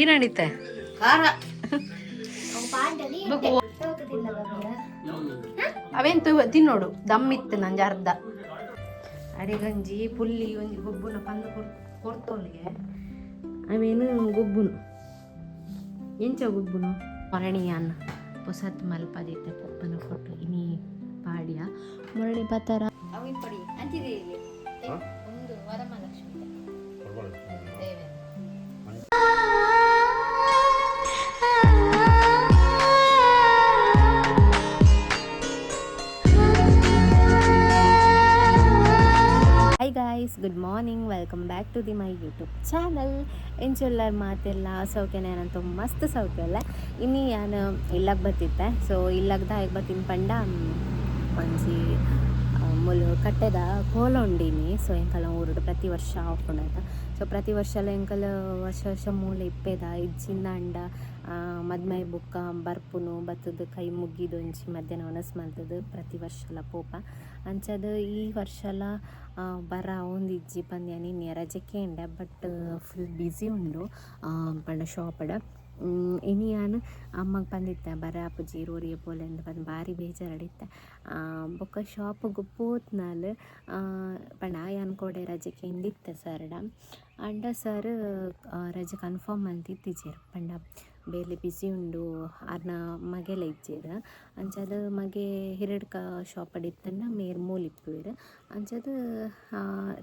ಈನಂಡಿತ್ತೆ. ಖಾರ. ಅವೇನ್ ತಿನ್ನೋಡು ದಮ್ಮಿತ್ತು ನಂಜ ಅರ್ಧ. ಅರೆಗಂಜಿ ಪುಲ್ಲಿ ಒಂಜಿ ಗೊಬ್ಬುನ ಪಂದು ಕೊರ್ತೋಲಿಗೆ. ಅವೇನು ಗೊಬ್ಬುನು? ಎಂಚ ಗೊಬ್ಬುನು? ಮರಣಿಯಾನ್ ಪೊಸತ್ ಮಲ್ಪದಿತ್ತೆ ಪೊಪ್ಪನ ಫೋಟೋ ಇನಿ ಪಾಡ್ಯ. ಮೊರಣಿ ಪತ್ತರ. ಅವು ಇಪ್ಪಡಿ ಅಂಚಿದೆ ಇಲ್ಲಿ ಒಂದು Varamahalakshmi Deve. Hi guys, good morning, welcome back to the my YouTube channel. ಎಂಚೊಲ್ಲರ್ ಮಾತೆಲ್ಲ? ಸೌಖ್ಯನ? ಏನಂತ ಮಸ್ತ್ ಸೌಖ್ಯ ಅಲ್ಲ. ಇನ್ನು ಯಾನು ಇಲ್ಲಾಗ ಬತ್ತಿತ್ತೆ. ಸೊ ಇಲ್ಲಾಗ್ದ ಹೇಗೆ ಬತ್ತೀನಿ ಪಂಡ, ಒಂಜಿ ಮುಲು ಕಟ್ಟೆದ ಕೋಲ ಉಂಡಿನಿ. ಸೊ ಎಂಕಲ ಊರುಡು ಪ್ರತಿ ವರ್ಷ ಆಪುಂಡು. ಸೊ ಪ್ರತಿ ವರ್ಷಲ ಎಂಕಲ್ ವರ್ಷ ವರ್ಷ ಮೂಲೆ ಇಪ್ಪೆದ. ಇಜ್ಜಿಂದ ಅಂಡ ಮದ್ಮೈ ಬುಕ್ಕ ಬರ್ಪುನು, ಬತ್ತದ ಕೈ ಮುಗ್ಗಿದೊಂಜಿ ಮಧ್ಯಾಹ್ನ ಒಣಸ್ ಮಲ್ತದು ಪ್ರತಿ ವರ್ಷಲ ಪೋಪ. ಅಂಚದ ಈ ವರ್ಷಲ ಬರ ಒಂದಿಜ್ಜಿ ಪಂದ್ಯ ನಿನ್ನೆ ರಜೆ ಕೇಂಡೆ. ಬಟ್ ಫುಲ್ ಬ್ಯುಸಿ ಉಂಡು ಪಂಡ ಶಾಪಡ. ಇನಿ ಯಾನ್ ಅಮ್ಮಗ್ ಪಂದಿತ್ತೆ, ಬರ ಅಪ್ಪುಜಿ ರೋರಿಯ ಪೋಲೆ ಅಂದ್ ಪಂದ್. ಬಾರಿ ಬೇಜಾರಡಿತ್ತೆ. ಬೊಕ್ಕ ಶಾಪುಗು ಪೋತ್ನಾಲ್ ಪಂಡ ಯಾನ್ ಕೋಡೆ ರಜೆ ಕೇಂದಿತ್ತೆ ಸರ್ಡ. ಆಂಡ ಸರ್ ರಜೆ ಕನ್ಫರ್ಮ್ ಮಲ್ತಿತ್ತಿಜೆರ್. ಪಂಡ ಬೇಲೆ ಬ್ಯುಸಿ ಉಂಡು, ಆರ್ನ ಮಗೆಲ ಇಜ್ಜೆರ್. ಅಂಚಾದ್ ಮಗೆ ಹಿರಡ್ಕ ಶಾಪಡ್ ಇತ್ತಂಡ ಮೇರ್ ಮೂಲು ಇಪ್ಪುವೆರ್. ಅಂಚಾದ್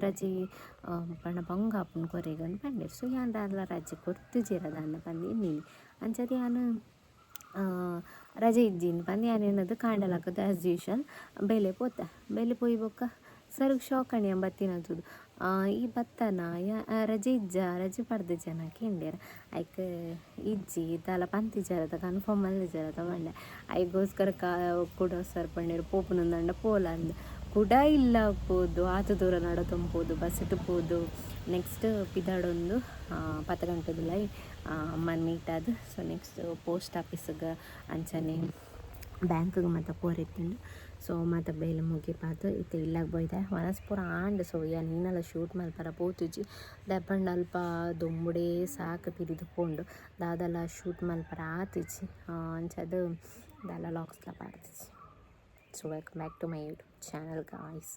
ರಜೆ ಪಂಡ ಬಂಗ ಆಪುಂಡು ಕೊರೆಗ್ ಅಂದ್ ಪಂಡೆರ್. ಸೊ ಯಾನ್ ದಾಲ ರಜೆ ಕೊರ್ತುಜೆರ್ ದಾನ್ನ ಪಂದ್ ಎನ್ನಿನಿ. ಅಂಚಾದ್ ಯಾನ್ ರಜೆ ಇಜ್ಜಿಂದ್ ಪಂದ್ ಯಾನ್ ಎನ್ನದು ಕಾಂಡೆ ಲಕ್ಕುದು ಆ್ಯಸ್ ಯೂಶುವಲ್ ಬೇಲೆ ಪೋತೆ. ಬೇಲೆ ಪೋಯಿ ಬೊಕ್ಕ ಸರ್ಗ್ ಶಾಕ್ ಆಂಡ್ ಯಾನ್ ಬತ್ತಿನ ತೂದು. ಈ ಬತ್ತನ ಯಾ ರಜೆ ಇಜ್ಜ, ರಜೆ ಪಡ್ದಿಜನ ಕೇಂಡೆರ್. ಐಕ್ ಇಜ್ಜಿ, ದಾಲ ಪಂತಿಜರತ, ಕನ್ಫರ್ಮ್ ಮಲ್ದಿಜರತ ಪಂಡೆ. ಐಗೋಸ್ಕರ ಕಾ ಕುಡ ಸರ್ ಪಂಡೆರ್, ಪೋಪುನಂದಂಡ ಪೋಲ ಅಂದ್. ಕುಡ ಇಲ್ಲ ಪೋದು, ಆತ ದೂರ ನಡತೊಂದು ಪೋದು, ಬಸ್ಸಿಟ್ಟು ಪೋದು, ನೆಕ್ಸ್ಟ್ ಪಿದಾಡೊಂದು 10 ಗಂಟೆದುಲೈ ಅಮ್ಮನ ಮೀಟ್ ಆದ್, ಸೊ ನೆಕ್ಸ್ಟ್ ಪೋಸ್ಟ್ ಆಫೀಸ್ಗೆ ಅಂಚನೆ ಬ್ಯಾಂಕ್ಗೆ ಮಾತ ಪೋರಿತ್ತುಂಡು. ಸೊ ಮಾತ ಬೇಲೆ ಮುಗಿಪಾದ್ ಇತ್ತೆ ಇಲ್ಲಾಗ ಬೈದೆ. ವನಸ್ ಪೂರ ಆಂಡ್. ಸೊ ಯಾನ್ ಇನ್ನಲ ಶೂಟ್ ಮಲ್ಪರ ಪೋತುಜಿ. ದಾಯೆ ಅಲ್ಪ ದೊಂಬುಡೇ ಸಾಕು ಪಿರಿದು ಪೋಂಡು. ದಾದಲ ಶೂಟ್ ಮಲ್ಪರ ಆತಿಜಿ. ಅಂಚಾದ್ ದಾಲ ಲಾಕ್ಸ್ಲ ಪಾಡ್ದಿಜಿ. So welcome back to my YouTube channel, guys.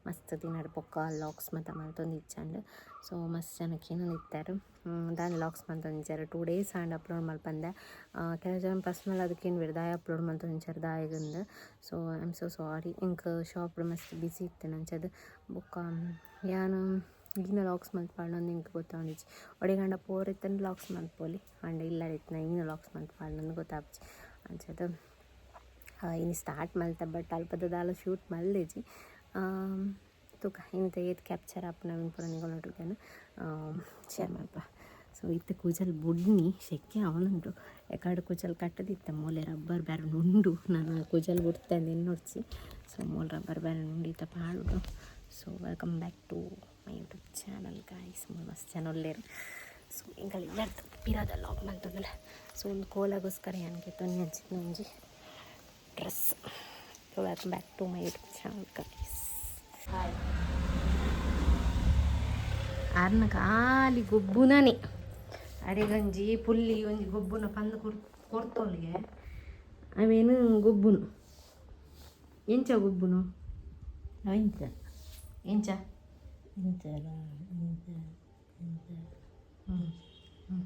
ಮಸ್ತ್ ದಿನಡ್ ಬೊಕ್ಕ ಲಾಕ್ಸ್ ಮಾತ ಮಲ್ತೊಂದು ಇಜ್ಜಂಡ್. ಸೊ ಮಸ್ತ್ ಜನಕ್ಕೆ ಇತ್ತೆರ್, ದಾನೆ ಲಾಕ್ಸ್ ಮಲ್ತೊಂದಿಜ್ಜಾರ್, 2 ಡೇಸ್ ಆಂಡ್ ಅಪ್ಲೋಡ್ ಮಲ್ಪಂದೆ. ಕೆಲವು ಜನ ಪರ್ಸ್ನಲ್ ಅದಕ್ಕೆ ಕೇನ್ವೆರ್, ದಾಯೆ ಅಪ್ಲೋಡ್ ಮಲ್ತೊಂದಿಜ್ಜಾರ್ ದಾಯೆಗಂದ್. So I am so sorry. ಎಂಕ್ ಶಾಪ್ ಮಸ್ತ್ ಬಿಸಿ ಇತ್ತು. ಅಂಚಾದ್ ಬೊಕ್ಕ ಯಾನ್ ಈನ ಲಾಕ್ಸ್ ಮಲ್ತ್ ಪಾಡ್ನಂದು ಎಂಕ್ ಗೊತ್ತಾವೊಂದಿಜ್ಜಿ. ಒಡೆಗಂಡ ಪೋರಿತ್ತಂಡ ಲಾಕ್ಸ್ ಮಲ್ಪೊಲಿ. ಆಂಡ ಇಲ್ಲಡ್ ಇತ್ತಿನ ಈನ ಲಾಕ್ಸ್ ಮಲ್ತ್ ಪಾಡ್ನಂದು ಗೊತ್ತಾಪುಜಿ. ಅಂಚಾದ್ ಇನಿ ಸ್ಟಾರ್ಟ್ ಮಲ್ತೆ, ಬಟ್ ಅಲ್ಪದ ದಾಲ ಶೂಟ್ ಮಲ್ದಿಜಿ. ತೂಕ, ಇನಿತ ಏತ್ ಕ್ಯಾಪ್ಚರ್ ಆಪುನ ಪೂರ ನಿಗೊಳೊಟ್ಟಿಗೆ ಶೇರ್ ಮಲ್ಪ. ಸೊ ಇತ್ತೆ ಕೂಜಲ್ ಬುಡ್ನಿ, ಶೆಕೆ ಆವೊಂದುಂಡು. ಎಕಾಡ್ ಕೂಜಲ್ ಕಟ್ಟದಿತ್ತೆ. ಮೂಲೆ ರಬ್ಬರ್ ಬ್ಯಾರನ್ ಉಂಡು. ನಾನು ಕೂಜಲ್ ಬುಡ್ತೆ ಎನ್ನೊಡ್ಚಿ. ಸೊ ಮೂಲು ರಬ್ಬರ್ ಬ್ಯಾರನ್ ಉಂಡು, ಇತ್ತ ಪಾಡುಡು. So welcome back to my YouTube channel, guys. ಮೂಲು ಮಸ್ತ್ ಜನ ಉಲ್ಲೆರ್. ಸೊ ಎಂಕಲ್ ಇಲ್ಲರ್ದು ಪಿರಾದ ಲಾಗ್ ಮಲ್ತೊಂದುಲ್ಲೆ. ಸೊ ಒಂದು ಕೋಲಾಗೋಸ್ಕರ ಯಾನ್ ಗೆತೊನ್ನಿ ಅಂಚಿನ ಒಂಜಿ dress. So welcome back to my YouTube channel, guys. Hi. ಆರ್ನ ಖಾಲಿ ಗೊಬ್ಬುನನೆ. ಅರೆಗಂಜಿ ಪುಲ್ಲಿ ಒಂಜಿ ಗೊಬ್ಬುನ ಪಂದ್ ಕೊರ್ತೋಲಿಗೆ. ಅವೇನು ಗೊಬ್ಬುನು? ಎಂಚ ಗೊಬ್ಬುನು? ಇಂಚ. ಎಂಚ? ಇಂಚ ಇಂಚ ಇಂಚ. ಹ್ಞೂ ಹ್ಞೂ ಹ್ಞೂ.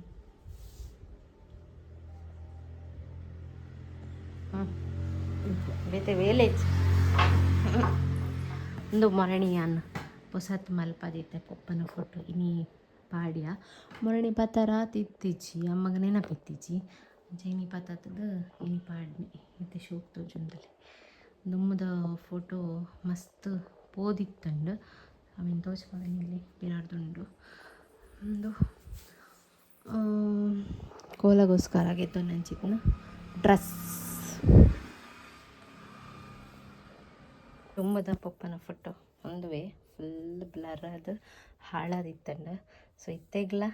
ಬೇತೆ ವೇಲೇಜ್ ಒಂದು ಮೊರಣಿ. ಪೊಸತ್ ಮಲ್ಪದಿತ್ತೆ ಪೊಪ್ಪನ ಫೋಟೋ ಇನಿ ಪಾಡ್ಯ. ಮೊರಣಿ ಪತ್ತರ ಇತ್ತಿಜ್ಜಿ, ಅಮ್ಮಗ ನೆನಪಿತ್ತಿಜ್ಜಿ. ಅಂಚ ಇನಿ ಪತ್ತತ್ತದ ಇನಿ ಪಾಡ್ನಿ. ಇತ್ತೆ ಶೋಕ್ ತೋಜುಂದಲೆ. ದುಮ್ಮದ ಫೋಟೋ ಮಸ್ತ್ ಪೋದಿತ್ತಂಡ್. ಅವೆನ್ ತೋಜ್ಪಾವೆನ್. ಇಲ್ಲಿ ಪಿರಾರ್ದುಂಡು. ಒಂದು ಕೋಲಗೋಸ್ಕರ ಗೆತ್ತೊಂದಂಚಿತ್ತಿನ ಡ್ರೆಸ್. ದುಮ್ಮದ ಪೊಪ್ಪನ ಫೋಟೋ ಒಂದುವೆ ಫುಲ್ ಬ್ಲರ್ ಆದ್ ಹಾಳಾದಿತ್ತಂಡ್. ಸೊ ಇತ್ತೆಗ್ಲ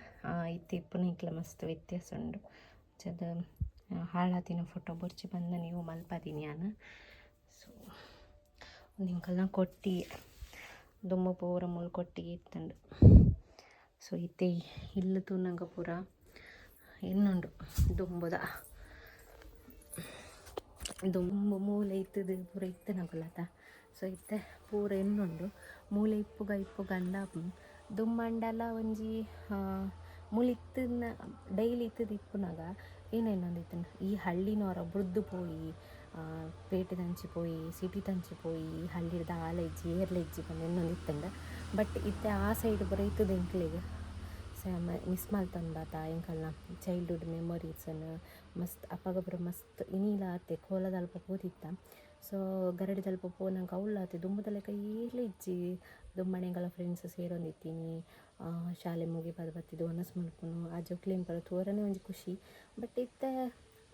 ಇತ್ತೆ ಇಪ್ಪುನ ಇಕ್ಲ ಮಸ್ತ್ ವ್ಯತ್ಯಾಸ ಉಂಡು. ಅಂಚಾದ್ ಹಾಳಾತಿನ ಫೋಟೋ ಬೊರ್ಚಿ ಪಂದ್ ನೀವು ಮಲ್ಪದಿನಿ ಯಾನ್. ಸೊ ಎಂಕಲ್ನ ಕೊಟ್ಟಿ ದುಂಬು ಪೂರ ಮೂಲು ಕೊಟ್ಟಿಗೆ ಇತ್ತಂಡ್. ಸೊ ಇತ್ತೆ ಇಲ್ಲ್ ತೂನಗ ಪೂರ ಎನ್ನುಂಡು ದುಂಬುದ ದುಂಬು ಮೂಲೆ ಇತ್ತದು ಪೂರ ಇತ್ತನಗುಲತ. ಸೊ ಇತ್ತೆ ಪೂರ ಎನ್ನುಂಡು ಮೂಲೆ ಇಪ್ಪುಗ ಇಪ್ಪುಗ ಅಂದಾಪು ದುಂಬಂಡಲ ಒಂಜಿ ಮೂಲು ಇತ್ತನ ಡೈಲಿ ಇತ್ತದ ಇಪ್ಪುನಾಗ ಏನೇನೊಂದು ಇತ್ತನ ಈ ಹಳ್ಳಿನವರ ಬುಡ್ದು ಪೋಯಿ ಪೇಟೆ ತಂಚಿ ಪೋಯಿ ಸಿಟಿ ತಂಚಿ ಪೋಯಿ ಈ ಹಳ್ಳಿಡ್ದ ಆಲ ಇಜ್ಜಿ ಏರ್ಲ ಇಜ್ಜಿ ಪಂದ್ ಎನ್ನೊಂದು ಇತ್ತಂಡ. ಬಟ್ ಇತ್ತೆ ಆ ಸೈಡ್ ಪೂರ ಇತ್ತದ ಎಂಕ್ಲೆಗ್ ಮಿಸ್ ಮಲ್ತೊಂದು ಎಂಕಲ್ನ ಚೈಲ್ಡ್ಹುಡ್ ಮೆಮೊರೀಸನ್ ಮಸ್ತ್ ಅಪಗ ಪೂರ ಮಸ್ತ್ ಇನಿಲ ಆತೆ ಕೋಲದಲ್ಪ ಪೋದಿತ್ತ. ಸೊ ಗರಡಿದಲ್ಪ ಪೋನಗ ಅವ್ಲು ಆತೆ ದುಂಬುದ ಲೆಕ್ಕ ಏರ್ಲ ಇಜ್ಜಿ. ದುಂಬಣ ಎಂಕಲ್ನ ಫ್ರೆಂಡ್ಸ್ ಸೇರೊಂದಿತ್ತೀನಿ, ಶಾಲೆ ಮುಗಿಪಾದ್ ಬತ್ತಿದ್ದು ವನಸ್ ಮಲ್ಪುನು ಆ ಜೋಕ್ಲೆನ್ ಪೂರ ತೂವರನೇ ಒಂಜಿ ಖುಷಿ. ಬಟ್ ಇತ್ತೆ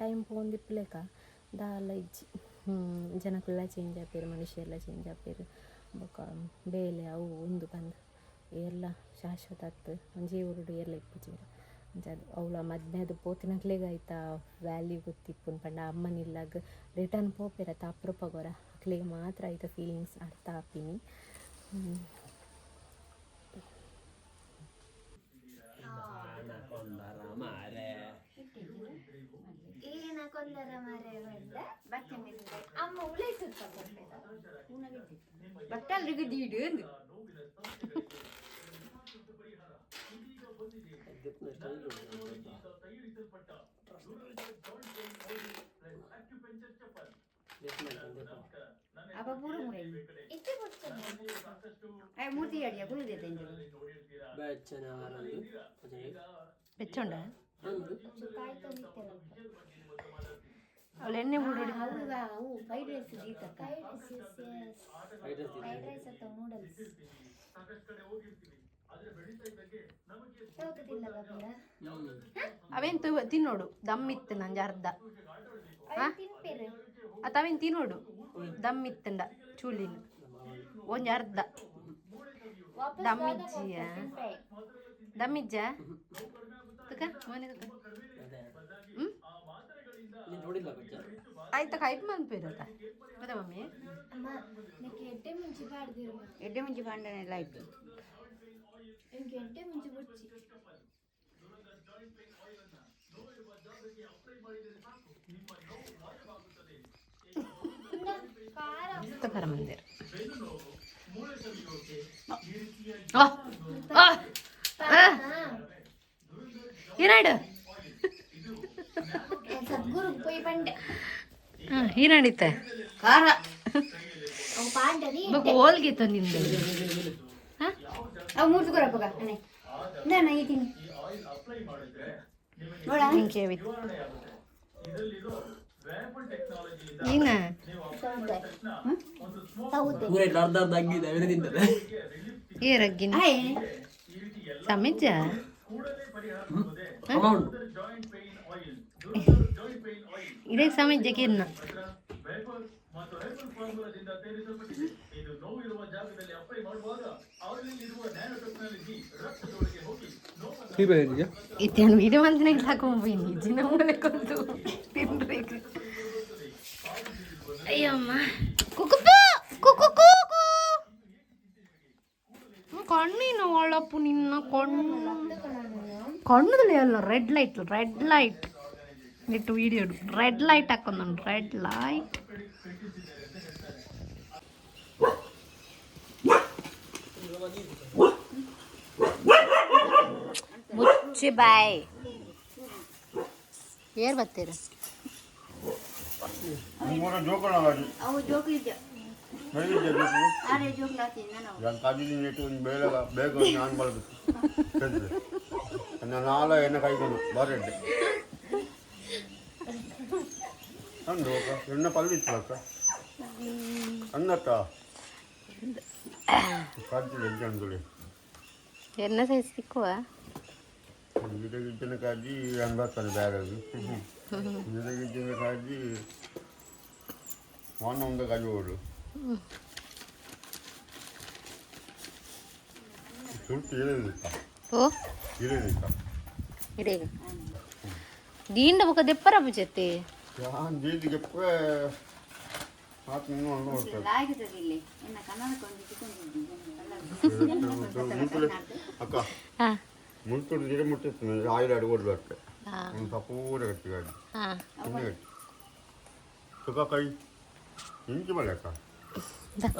ಟೈಮ್ ಪೋವೊಂದಿಪ್ಪುಲೆಕ ದಾಲ ಇಜ್ಜಿ. ಜನಕುಲ್ಲ ಚೇಂಜ್ ಆಪೆರ್, ಮನುಷ್ಯೆರ್ಲ ಚೇಂಜ್ ಆಪೆರ್. ಬೊಕ ಬೇಲೆ ಅವು ಉಂದು ಪಂದ್ ಏರ್ಲ ಶಾಶ್ವತ ಅತ್ತ್, ಒಂಜೇ ಊರುಡು ಏರ್ಲ ಇಪ್ಪುಜೆರ್. ಅಂಚಾದ್ ಅವ್ಲ ಮದ್ಮೆ ಆದ್ ಪೋತಿನಕ್ಲೆಗ್ ಐತ ವ್ಯಾಲ್ಯೂ ಗೊತ್ತಿಪ್ಪುಂಡು ಪಂಡ ಅಮ್ಮನ ಇಲ್ಲಗ್ ರಿಟರ್ನ್ ಪೋಪೆರತ್ತ ಅಪ್ರೂಪಗೊರ ಅಕ್ಲೆಗ್ ಮಾತ್ರ ಐತ ಫೀಲಿಂಗ್ಸ್ ಅರ್ಥ ಆಪಿನಿ. ಬೆಚ್ಚೊಂಡ ಅವಳು ಎಣ್ಣೆ ಬಿಡು. ಫ್ರೈಡ್ ರೈಸ್ ದೀತಕ್ಕ. ಫ್ರೈಡ್ ರೈಸ್ ಅಥವಾ ನೂಡಲ್ಸ್ ಅವೇನ್ ತಿನ್ನೋಡು ದಮ್ ಇತ್ತು ನಂಜ ಅರ್ಧ ತಿನ್ಪೇರು. ಅತ್ತ ಅವೇನ್ ತಿನ್ನೋಡು ದಮ್ ಇತ್ತಂಡ ಚೂಲಿನ ಒಂಜಿ ಅರ್ಧ ದಮ್ಮಿಜ್ಜಿಯ ದಮ್ಮಿಜ್ಜ ತುಕ ಮೋನೆ ತುಕ. ಆಯ್ತಾ ಕೈಪ್ ಮನ್ಪಿರತ್ತ ಗೊತ್ತಾ ಮಮ್ಮಿ? ಅಮ್ಮ ನಿಕ್ಕೆ ಎಡ್ಡೆ ಮುಂಚೆ ಪಾಡ್ದಿರು. ಎಡ್ಡೆ ಮುಂಚೆ ಪಾಂಡನೆಲ್ಲ ಆಯ್ತು. ಇಂಕೆ ಎಡ್ಡೆ ಮುಂಚೆ ಬುಡ್ಚಿ. ಖಾರ ಮಂದಿರ ಏನಾಯ್ತು? ಸದ್ಗುರು ಪೋಯಿ ಪಂಡೆ. ಏನಾಡಿತ್ತೆ? ಖಾರ. ಅವು ಪಾಂಡನಿ. ಬೊಕ ಓಲ್ಗಿತ್ತು ನಿಂದು? ಅವು ಮೂರು ಕೊರಪ್ಪಗ ಅಣ್ಣೆ ಇಂದಾನ ಈ ತಿನ್ನಿ ನೋಡ. ಹಿಂಗೆ ಏನ? ಸೌದೆ. ಅರ್ಧ ಅರ್ಧ ಅಗ್ಗಿದೆ, ಅವೇನೇ ತಿಂತಾರೆ. ಏ ರಗ್ಗಿನ ಹಾಯ್. ಸಮೀಜ. ಅಮೌಂಟ್. ಇದೇ ಸಮೀಜ ಕಿರ್ನ. ಇತ್ತೇನು ವೀಡಿಯೋ ಮಂದಿನ ಹಾಕೊಂಬೋಯ್ನಿ ಜಿನ ಮೂಲಕೊಂದು ತಿನ್ರಿ. ಅಯ್ಯಮ್ಮ ಕುಕುಪು ಕುಕು ಕುಕು ಕಣ್ಣಿನ ಒಳಪು ನಿನ್ನ ಕಣ್ಣು ಕಣ್ಣುದಲ್ಲಿ ಅಲ್ಲ. ರೆಡ್ ಲೈಟ್, ರೆಡ್ ಲೈಟ್ ಇಟ್ಟು ವಿಡಿಯೋ ರೆಡ್ ಲೈಟ್ ಹಾಕೊಂಡ್ ರೆಡ್ ಲೈಟ್. ಮುಚ್ಚಿ ಬಾಯ್. ಏರ್ ಬರ್ತೀರ? ಅವು ಜೋಕ್ಲು ಇದ್ದ ಆರೆ ಜೋಕ್ಲು ಹಾಕ್ತೀನಿ ನಾನು. ಬೇಗ ಬೇಗ ನಾನು ಬರಬೇಕು. ನಾಲ ಎಣ್ಣೆ ಕಾಯ್ಕೊಂಡು ಬಾರೆಡ್ಡೆ ಅಂದು ಎಣ್ಣೆ ಪಲ್ಲು ಇತ್ತು ಅಕ್ಕ ಅಂದತ್ತ ಕಾಜ್ಜಿ ಅಂದುಳಿ. ಎನ್ನ ಸೈಜ್ ಸಿಕ್ಕುವ? ಗಿಡ ಗಿಜ್ಜನ ಕಾಜಿ ಅಂಬತ್ತಾನೆ ಬೇರೆ ಗಿಡ ಗಿಜ್ಜನ ಕಾಜಿ ವಾನ ಒಂದು ಕಾಜಿ ಓಡು ಸುಟ್ಟು ಇರಲಿಕ್ಕ. ಓ. ಇರಲಿಕ್ಕ. ಇಡೇ ದೀಂಡ ಬೊಕ ದೆಪ್ಪರ ಪೂಜತ್ತೆ. ಯಾನ್ ದೀದಿಗೆ ಆತ ನೋಡ್ತಾರೆ. ಲಾಗಿತದೆ ಇಲ್ಲಿ ಎನ್ನ ಕನ್ನಡಕ್ಕೆ ಒಂದು ಅಕ್ಕ. ಹಾ. ಮುಳ್ತುಡು ಗಿಡ ಮುಟ್ಟಿತ್ತು ಆಯಿಲ್ ಅಡುಗೊಡ್ಲು ಅಷ್ಟೇ. ಒಂದು ಪೂರ ಗಟ್ಟಿ ಗಾಡಿ. ಹಾ. ತಿಂಡಿ ಗಟ್ಟಿ ಸುಖ ಕೈ ಇಂಚು ಬರಕ್ಕ.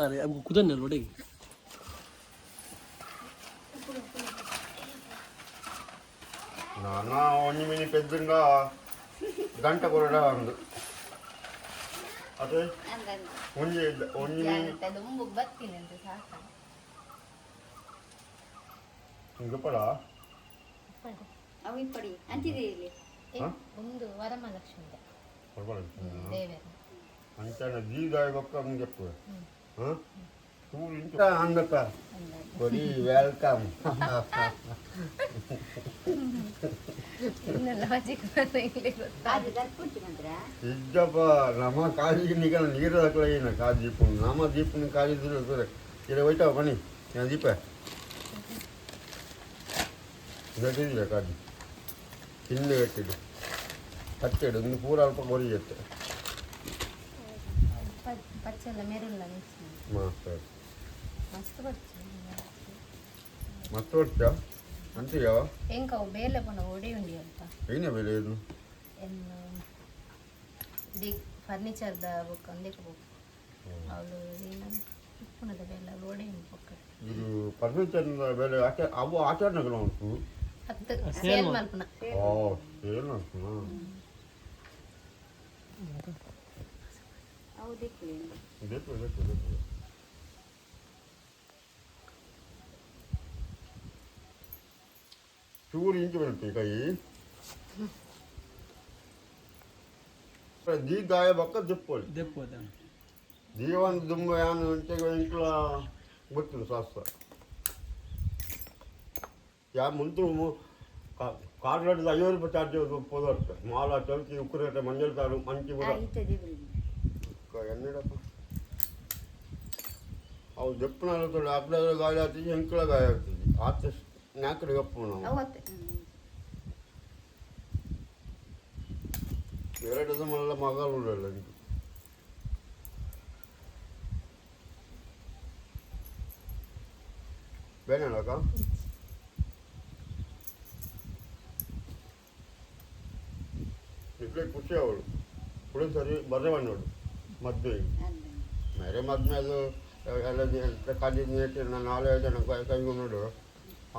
ಅರೆ ಅವು ಕುದನ್ನ ನೋಡಿ. ನಾನಾ ಒಂಜಿ ಮಿನಿ ಪೆದ್ದುಂಡ ಗಂಟೆ ಕೊರಡ ಒಂದು ಅದೇ ಒಂಜಿ ಒಂಜಿ ಮಿನಿ ದುಂಬು ಬತ್ತೀನಿ ಅಂತ ಸಾಕ. ಹಿಂಗಪ್ಪಡ. ಅವು ಇಪ್ಪಡಿ ಅಂಚಿದೆ ಇಲ್ಲಿ. ಹಾ? ಒಂದು ವರಮಹಾಲಕ್ಷ್ಮಿ ಹೊರಬರ. ದೇವರ. ಅಂಚನ ಜೀದಾಯ ಬೊಕ್ಕ ಹಂಗೆಪ್ಪು. ಹಾಂ, ಚೂರು ಇಂಚು ಅಂದಪ್ಪ ಬರೀ welcome. ಇನ್ನೆಲ್ಲ ಇಲ್ಲಿ ಗೊತ್ತಾ? ಅದು ದರ್ಪುಂಚಿ ಮಾತ್ರ. ಇಜ್ಜಪ್ಪ, ನಮ್ಮ ಕಾಜಿಗೆ ನಿಗಲ ನೀರು ಹಾಕಲ ಏನ ಕಾಜಿ ದೀಪು ನಮ್ಮ ದೀಪನ ಕಾಜಿ ಇಲ್ಲಿ ಹೋಯ್ತಾವ ಬನ್ನಿ. ನಾನು ದೀಪ ಗಟ್ಟಿಲ್ಲ ಕಾಜಿ ತಿಂದು ಗಟ್ಟಿಡು ಕಟ್ಟಿಡು ಒಂದು ಪೂರ ಅಲ್ಪ ಕೊರಿ ಇತ್ತು. ಪಚ್ಚೆಲ್ಲ ಮೆರುಲ್ಲ ಮಿಕ್ಸ್ ಮಾಡಿ. ಮಸ್ತ್. ಮಸ್ತ್ ಬರ್ತದೆ. ಮಸ್ತ್ ವರ್ಷ ಅಂತೀಯ. ಎಂಕ ಅವು ಬೇಲೆ ಪೋಣ ಒಡೆ ಉಂಡಿ ಅಂತ. ಏನೇ ಬೆಲೆ ಏನು? ಎನ್ನು ಡಿ ಫರ್ನಿಚರ್ದ ಬುಕ್ ಒಂದೇಕ ಬುಕ್ ಅವಳು ಏನ ಉಪ್ಪುನದ ಬೇಲೆ ಅವಳು ಒಡೆ ಉಂಡು ಬೊಕ್ಕ. ಇದು ಫರ್ನಿಚರ್ ಬೆಲೆ ಆಚೆ ಅವು ಆಚರಣೆಗಳು ಉಂಟು. ಹತ್ತು ಸೇಲ್ ಮಲ್ಪುನ. ಓ ಏನು ಉಂಟು. ಅವು ದಿಕ್ಕಲಿ. ಬೇಕು ಬೇಕು ಬೇಕು. ಚೂರು ಇಂಚು ಬರುತ್ತೆ ಕೈ ದೀದಾಯ ಬಕ್ಕ ದಿಪ್ಪೊಳಿ. ದೆಪ್ಪು ಅದನ್ನು. ಜೀವನ ದುಂಬ ಯಾನು ಇಂಚೆಗೆ ಇಂಕ್ಲ ಗೊತ್ತಿಲ್ಲ ಶಾಸ್ತ್ರ ಯಾ ಮುಂತು ಕಾರ್ಡ್ 50 ರೂಪಾಯಿ ಚಾರ್ಜ್ ಪೋದರ್ತೆ ಮಾಲ ಚೌಕಿ ಉಕ್ಕುರೇಟೆ ಮಂಜಲ್ ತಾರು ಮಂಚಿ ಕೂಡ. ಇತ್ತದೆ ಬಿಡಿ. ಎನ್ನಡಪ್ಪ ಅವು ದೆಪ್ಪನ ಅಪ್ಲ ಗಾಯ ಆಗ್ತದೆ, ಎಂಕ್ಲ ಗಾಯ ಆಗ್ತದೆ, ಆತ ನಾಲ್ಕಡೆ ಗಪ್ಪು ನಾವು. ಅವತ್ತು. ಎರಡು ಮಲ್ಲ ಮಗಳು ಉಳ್ಳಲ್ಲ. ಬೇಡಕ್ಕ ಇಟ್ಲೆ ಖುಷಿ ಅವಳು ಕುಡಿ ಸರಿ ಬರ್ರೆ ಬಂದೋಡು ಮದ್ವೆ ಮೇರೆ ಮದ್ವೆ ಅದು ಎಲ್ಲ ಕಾಜಿ ನೀಟಿ ನಾಲ್ಕು ಜನ ಕೈ ಕೈಗೊಂಡು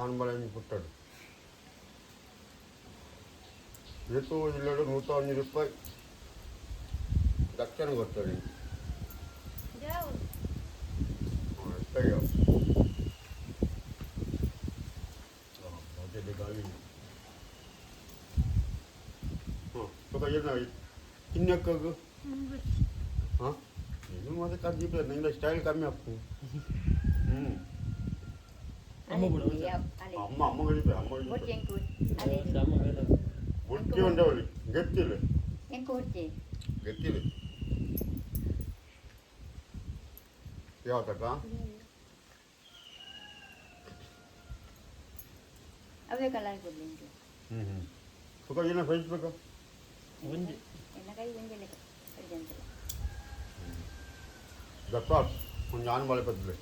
ಆನ್ ಬಲ ಪುಟ್ಟಡು ಋತು ಇಲ್ಲಡು 101 ರೂಪಾಯಿ ದಕ್ಷಿಣ ಗೊತ್ತರಿ. ಅಯ್ಯೋ ಹಾಂ ಸುಖ ಏನು ತಿನ್ನಕ್ಕಾಗು. ಹಾಂ, ಇದು ಮತ್ತೆ ಕಾಜಿ ನಿಂಗೆ ಸ್ಟೈಲ್ ಕಮ್ಮಿ ಆಗ್ತದೆ. ಹ್ಞೂ. ಅಮ್ಮ ಕೂಡ. ಅಮ್ಮ ಅಮ್ಮ ಕಡಿಪೆ ಅಮ್ಮ ಬೊಚ್ಚಿ ಕಡಿಪೆ. ಎಂಕು ಅಲೆ. ಅಮ್ಮ ಬೇಡ. ಬುಟ್ಟಿ ಉಂಡವಳಿ ಗೊತ್ತಿಲ್ಲ. ಎಂಕು ಹುಡ್ಚಿ. ಗೊತ್ತಿಲ್ಲ ಯಾವತ್ತಕ್ಕ. ಅವೇ ಕಲರ್ ಕೊಡ್ಲಿ ಎಂಕು. ಹ್ಞೂ ಹ್ಞೂ ಸುಖ ಏನೋ ಸೈಜ್ ಬೇಕಾ? ಒಂಜಿ. ಎನ್ನ ಕೈ ಒಂಜೆ ಅರ್ಜೆಂಟಲ್ಲ. ದಪ್ಪ ಒಂದು ಆನ್ ಬಾಳೆ ಪದ್ಲೆ.